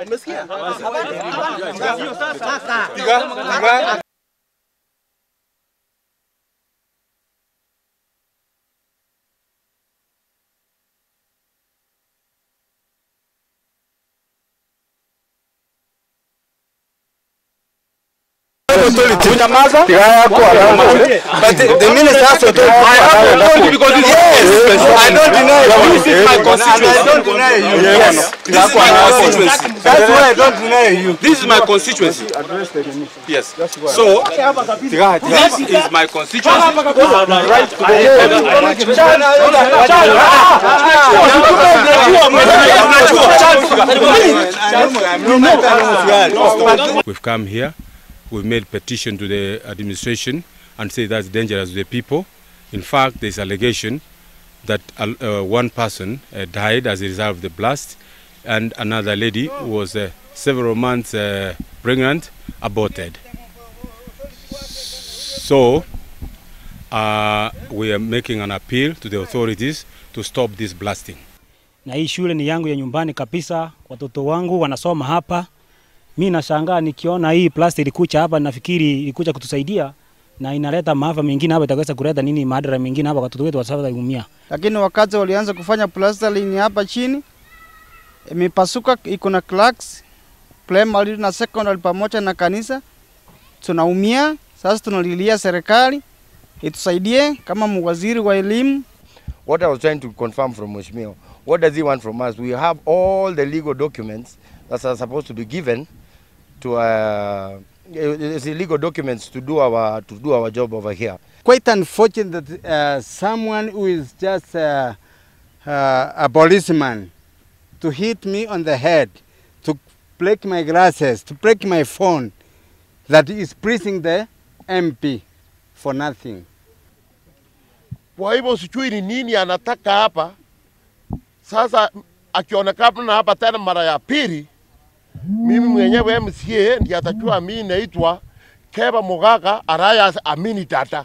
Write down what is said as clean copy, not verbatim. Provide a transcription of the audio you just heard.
Umesikia? But the minister has authority. I have authority because this yes, I don't deny you. This is my constituency. I don't deny you. Yes, this is my constituency. That's why I don't deny you. This is my constituency. Yes. So this is my constituency. Right. We've come here. We've made petition to the administration and say that's dangerous to the people. In fact, there's allegation that one person died as a result of the blast, and another lady who was several months pregnant aborted. So we are making an appeal to the authorities to stop this blasting. Na hii shule ni yangu ya nyumbani kabisa, watoto wangu wanasoma hapa. Mimi nashangaa nikiona hii plastic ilikuja hapa, nafikiri ilikuja kutusaidia na inaleta maafa mengine hapa, itaweza kuleta nini madhara mengine hapa watoto wetu wataumia. Lakini wakati walianza kufanya plastering hapa chini imepasuka, iko na cracks primary na secondary pamoja na kanisa, tunaumia. Sasa tunalilia serikali itusaidie kama mwaziri wa elimu. What I was trying to confirm from Mheshimiwa, what does he want from us? We have all the legal documents that are supposed to be given to legal documents to do our job over here. Quite unfortunate that someone who is just a policeman to hit me on the head, to break my glasses, to break my phone, that is praising the MP for nothing. Kwa hivyo sijui ni nini anataka hapa. Sasa akionekana hapa tena mara ya pili, mimi mwenyewe MCA ndiye atajua mimi naitwa Keba Mogaka Araya Amini Tata.